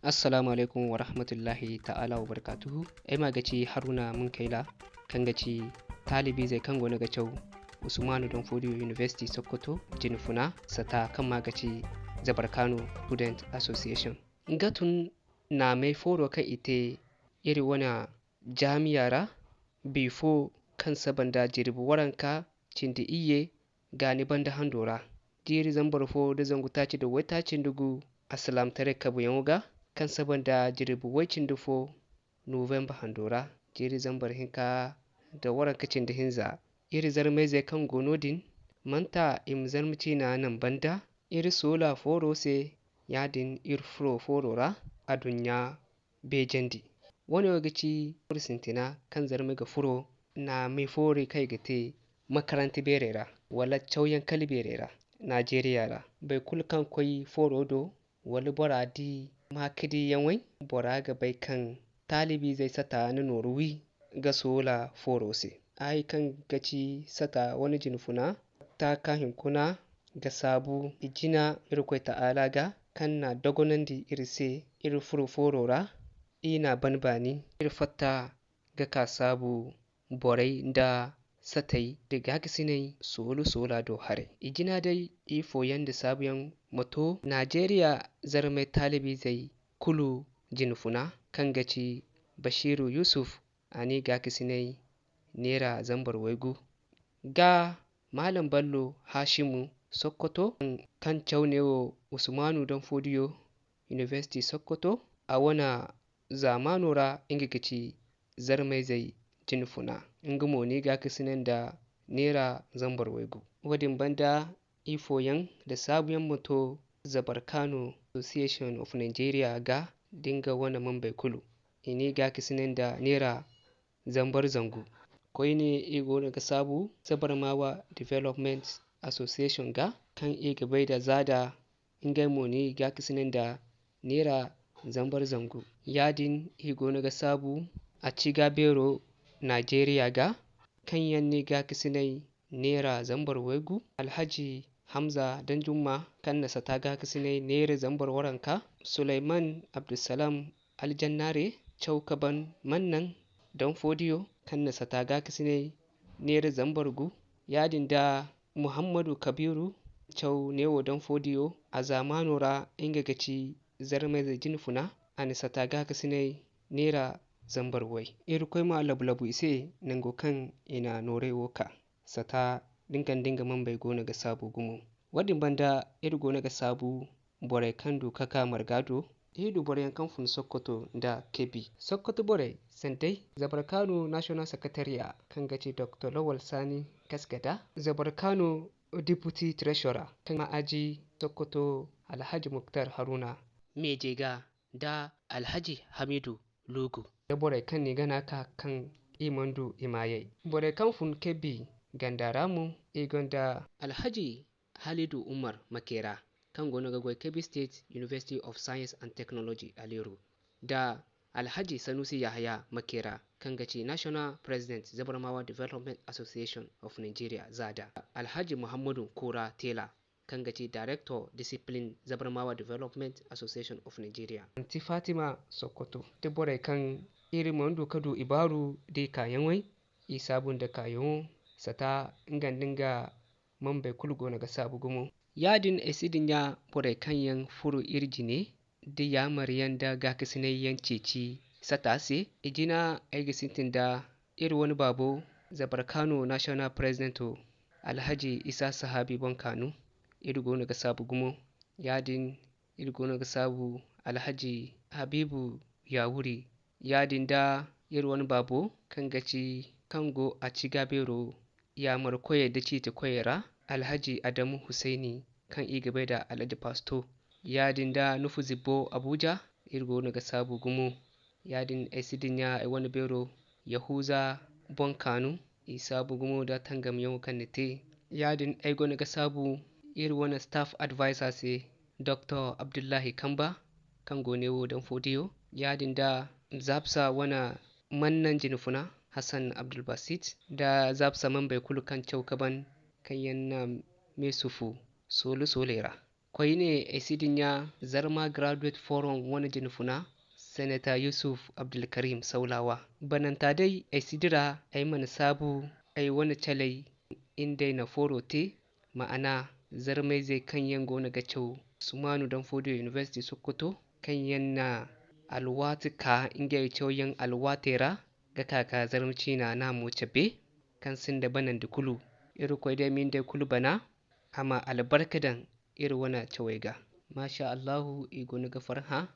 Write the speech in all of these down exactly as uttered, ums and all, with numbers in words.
Assalamu alaikum wa rahmatullahi ta'ala wa barakatuhu. Ay ma ga ci Haruna Munkaila, kaŋ ga ci taalibizey kaŋ go no ga caw Usmanu Danfodiyo University Sokoto jine funa sata kaŋ ma ga ci Zabarkano Student Association. Nga tun naamay fooro kaŋ i te iri wane jaamiya ra, bifo kaŋ saba nda jirbi waranka cindi iyye gaani banda hando ra. Jiiri zambar fo da zangu taaci da waytaaci nda gu alsilaamataray kabuyaŋo ga, kaŋ saba nda jirbi way cindi fo Novemba hando ra, jiiri zambar hinka da waranka cindi hinza. Iri zarmayzey kaŋ go no-din, manta i ma zarma ciina naŋ banda, iri soola fooro se, yaadin iri furo fooro ra, adduɲɲa beejandi. Woone wo ga ci furo sintina kaŋ zarmey ga furo naamay foorey kaŋ i ga te makaranta beerey ra, wala cawyaŋ kala beerey ra, Najeriya ra. Boro kulu kaŋ koy fooro do, wala bora di maakadiyaŋey, bora ga bay kaŋ taalibizey sata na nooru wi ga soola fooro se. Ay kaŋ ga ci sata wane jine funa, taaka hinkuna ga saabu i jina Irkoy Ta'ala ga, kaŋ na dogonandi iri se iri furo fooro ra, i n'a ban baani, iri fatta ga ka saabu borey nda satey da gaakasinay soolu soola do haray. I jina day, ifooyaŋ nda saabuyaŋ ma to Najeriya zarmay taalibizey kulu jine funa, kaŋ ga ci Bashiru Yusuf, a n'i gaakasinay neera zambar waygu. Ga Malam Ballo Hashimu Sokoto, kaŋ caw neewo Usmanu Danfodiyo University Sokoto, a wane zaamaano ra nga ga ci zarmayzey jine funa. Nga mo n'i gaakasinay nda neera zambar waygu. Woodin banda, ifooyaŋ da saabuyaŋ ma to Zabarkano Association of Nigeria ga, da nga wane mambey kulu. I n'i gaakasinay nda neera zambar zangu. Koyne, i go no ga saabu Zabarmawa Development Association ga, kaŋ i ga bay da zaada, ngey mo n'i gaakasinay nda neera zambar zangu. Yaadin, i go no ga saabu Aciga Beero Najeriya ga, kaŋ yaŋ n'i gaakasinay neera zambar waygu. Alhaji Hamza Danjumma, kaŋ na sata gaakasinay neera zambar waranka. Sulayman Abdulsalam Aljannare, caw ka ban mannaŋ Danfodiyo, kaŋ na sata gaakasinay neera zambar gu. Yaadin da Muhammadu Kabiru, caw neewo Danfodiyo, a zaamaano ra nga ga ci zarmayze jine funa, a na sata gaakasinay neera zambar way. Irkoy ma labu-labu i se nango kaŋ i na nooray wo ka. Sata da nga nda nga mambey go no ga saabu gumo. Woodin banda, iri go no ga saabu borey kaŋ du ka kaa marga do. Iri du boroyaŋ kaŋ fun Sokoto nda Kebbi. Sokoto borey, sanda Zabarkano National Secretariat, kaŋ ga ci Doctor Lawal Sani Kaskada, Zabarkano Deputy Treasurer, kaŋ ma'aji Sokoto Alhaji Muktar Haruna Meje ga, nda Alhaji Hamidu Lugu. Da borey kaŋ n'i gana ka kaŋ i mana du i maayey. Borey kaŋ fun Kebbi ganda ra mo, i gonda Alhaji Halidu Umar Makera, kaŋ goono ga goy Kebbi State University of Science and Technology, Aleru, da Alhaji Sanusi Yahaya Makera, kaŋ ga ci National President Zabarmawa Development Association of Nigeria, zada, Alhaji Muhammadu Kura Tela, kaŋ ga ci Director Discipline Zabarmawa Development Association of Nigeria. Anti Fatima Sokoto, da borey kaŋ iri mana du ka du i baaru da i kaayaŋey, i saabu nda kaayaŋo, sata nga nda nga mambey kulu goono ga saabu gumo. Yaadin ay si dinya borey kaŋ yaŋ furo iri jine, da yaamaryaŋ nda gaakasinayyaŋ ceeci sata se. I jina ay ga sintin da iri wane baabo, Zabarkano National Presidento, Alhaji Isa Sahabi Bonkano, iri goono ga saabu gumo. Yaadin iri goono ga saabu Alhaji Habibu Yawuri. Yaadin da iri wane baabo, kaŋ ga ci, kaŋ go Aciga Beero yaamarkoyey da ciitikoyey ra, Alhaji Adamu Husayni, kaŋ i ga bay da Alhaji Pasto. Yaadin da Nufu Zibbo Abuja, iri goono ga saabu gumo. Yaadin ay si dinya ay wane beero Yahuza Bonkano, i saabu gumo da tangamyaŋo kaŋ ni te. Yaadin ay goono ga saabu iri wane staff advisor se, Doctor Abdullahi Kamba, kaŋ go neewo Danfodiyo. Yaadin da Zapsa wane mannan jinfuna, Hassan Abdulbasit, da Zapsa mambey kulu kaŋ caw ka ban, kaŋ yaŋ na me sufu soole-sooley ra. Koyne ay si dinya Zarma Graduate Forum wane jinfuna, Senator Yusuf Abdulkarim Saulawa. Bananta day ay si dira ay mana saabu ay wane calay indey na fooro te, ma'ana Zarmayzey kaŋ yaŋ goono ga caw Usmanu Danfodiyo University Sokoto, kaŋ yaŋ na alwaati ka ngey cawyaŋ alwaatey ra ga ka ga Zarma ciina naamo cabe, kaŋ sinda banandi kulu. Irkoy day ma indey kulu bana, a ma albarka daŋ iri wane cawey ga. Masha Allahu, i goono ga farhã,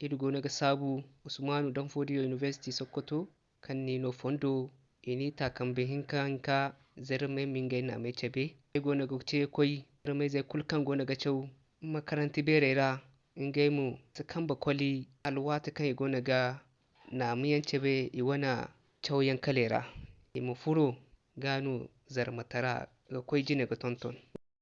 iri goono ga saabu Usmanu Danfodiyo University Sokoto, kaŋ ni no fondo, i n'i ta kambe hinka hinka Zarmay ma ngey naamey cabe. Ay goono ga ce koy Zarmayzey kulu kaŋ goono ga caw makaranta beerey ra, ngey mo si kambe koli alwaati kaŋ i goono ga naamuyaŋ cabe i wane cawyaŋ kaley ra. I ma furo ga no Zarmatara ga koy jine ga tonton.